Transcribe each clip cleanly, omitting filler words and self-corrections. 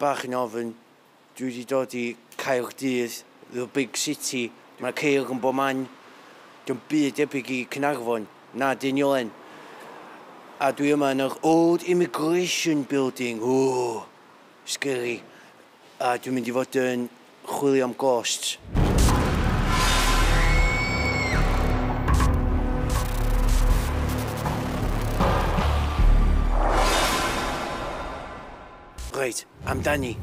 Bach yn ofn. Dwi wedi dod i Caerdydd, the big city. Mae ceir yn bob man. Dio'm byd debyg i Caernarfon, na Deiniolen. A dwi yma yn yr Old Immigration Building. Ooh, scary. A dwi'n mynd i fod yn chwilio am ghosts. Reit, amdani.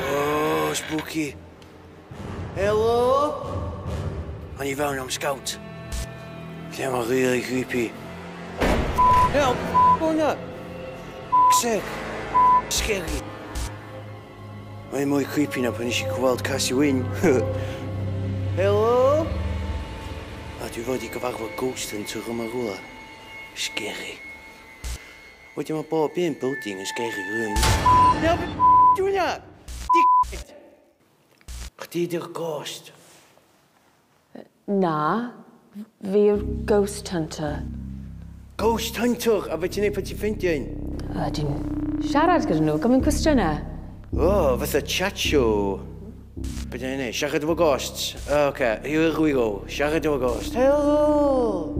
Oh, spooky. Helo? O'n i fewn am scout. Lle mae'n really creepy. Hell, hwnna! Sick. Scary. Mae'n mwy creepy na pan nes i gweld Cassie Wyn. Helo? A dwi fod i gyfarfod ghost hunter yma rhywle. Scary. Wedyn mae bob un building yn scary rhywun. Na, be di hwnna? Dickhead! Chdi di'r ghost. Na, fi yw'r ghost hunter. Ghost hunter? A be ti'n neud pan ti'n ffeindio un? Dwi'n siarad gyda nhw, gofyn cwestiynau. O, fatha chat show. Be ti'n neud? Siarad efo ghosts? O, oce, here we go. Siarad efo ghost. Helo!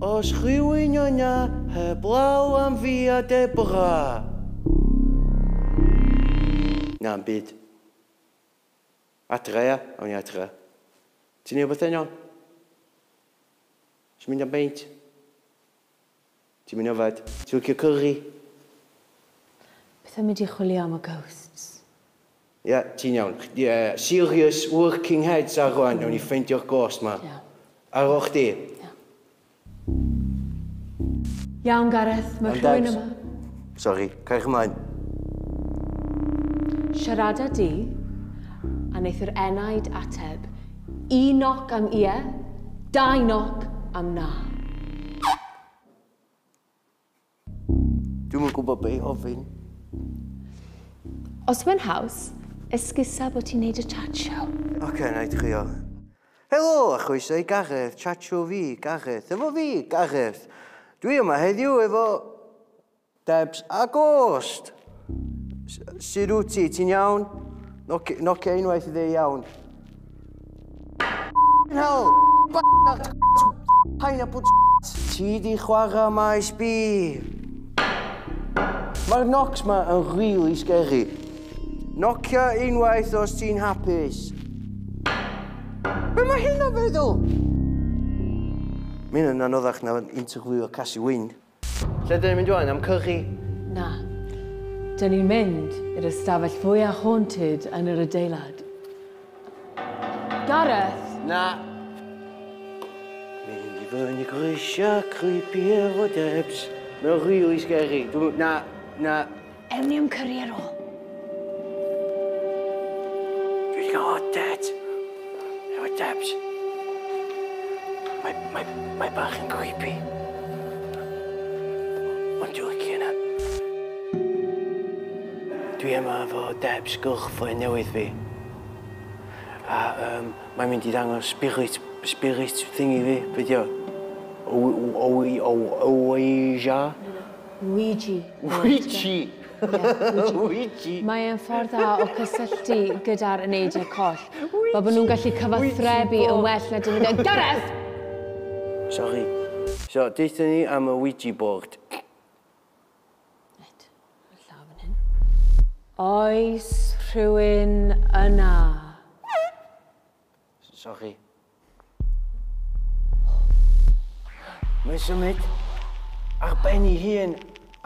Os rhywun yna heblaw am fi a Deborah. Na, am byd. Adra, ia? Awn ni adra. Ti'n neud beth heno? Ti'n mynd am beint? Ti'n mynd yfed? Ti'n licio curry? Beth am mynd i chwilio am y ghosts? Ia, ti'n iawn. Yeah, serious working heads ar rwan, nawn ni ffeindio'r ghost ma. Ia. Ar ôl chdi? Ia. Iawn, Gareth, mae rhywun yma. Sorry, cael ymlaen. Siarada di, a wneith yr enaid ateb un knock am ie, dau knock am na. Dwi'm yn gwybod be i ofyn. Os mae'n haws, esgusa bod ti'n neud y chat show. Oce, na i trio. Helo, a chroeso i Gareth, chat show fi, Gareth, efo fi, Gareth. Dwi yma heddiw efo Debs a Ghost. Sut wyt ti, ti'n iawn? Nocio unwaith i ddeu iawn. Hell, pineapple. Ti di chwarae maes B. Mae'r knocks ma yn really scary. Nocio unwaith os ti'n hapus. Be mae hynna'n feddwl? Mae hynna'n anoddach na interview o Cassie Wyn. Lle dyn ni'n mynd wan am curry? Na. Dyn ni'n mynd i'r ystafell fwyaf haunted yn yr adeilad. Gareth! Na. Mynd i fyny grisiau creepy efo Debs. Mae'n really scary. Na, na. Ewn ni am curry ar ôl. Dwi wedi cael hot date. Efo Debs. Mae bach yn creepy. Ond dwi'n licio hynna. Dwi yma efo Debs, girlfriend newydd fi. A mae'n mynd i ddangos spirit thingy fi, be di o? Ouija? Ouija. Ouija? Ouija? Mae e'n ffordd dda o cysylltu gyda'r eneidiau coll. Fel bod nhw'n gallu cyfathrebu yn well na dim yn Gareth! Sorry. So, deutha ni am y Ouija board. Reit, mae'r llaw fan hyn. Oes rhywun yna? Sorry. Mae'n symud ar ben ei hun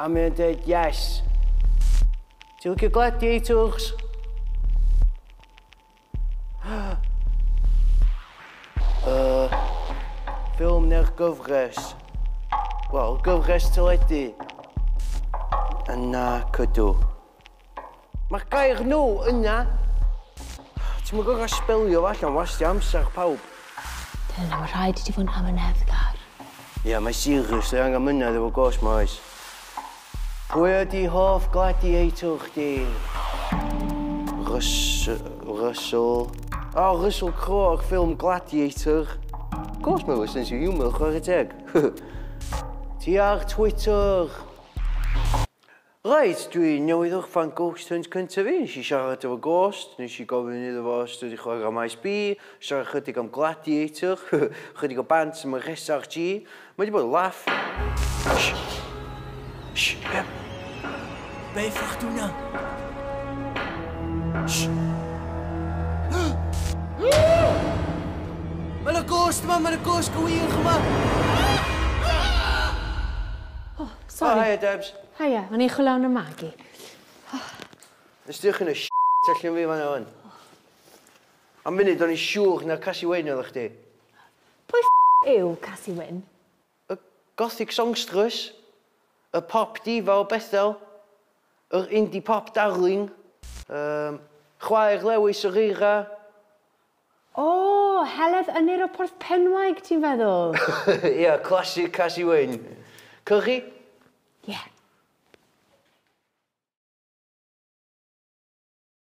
a mae'n dweud yes. Ti'n licio gladiators? Ffilm neu'r gyfres? Wel, gyfres teledu. Yna cydw. Mae'r gair nhw yna. Ti'n mynd gorau sbelio fo allan, wastio amser pawb. Dyna, mae rhaid i ti fod yn amyneddgar. Ia, mae serious, dwi angen mynedd efo ghost ma oes. Pwy ydi hoff gladiator chdi? Russell. O, Russell Crowe o'r ffilm Gladiator. Ghost ma efo sense of humour, chwarae teg. Ti ar Twitter. Reit, dwi newydd orffan ghost hunt cyntaf fi. Nes i siarad efo ghost, nes i gofyn iddo fo os dwi wedi chwarae Maes B, siarad chydig am Gladiator, chydig o bants am yr SRG. Mae wedi bod yn laff. Shh! Shh! Be? Be ffwch dwi'n Shh! Mae yna ghost yma, mae yna ghost go wir yma! Oh, sorry. Oh, hiya, Debs. Hiya, o'n i'n chwilio am y Maggie. Nes diwch yn y shit allan fi fan hwn. Am munud o'n i'n siŵr na Cassie Wyn oedd chdi. Pwy f yw Cassie Wyn? Y gothic songstress, y pop diva o Bethel, yr indie pop darling, chwaer Lewis yr Eira. O, oh, Heledd Ynyr o Porth Penwaig, ti'n feddwl? Ia, yeah, classic Cassie Wyn. Curry? Ie. Yeah.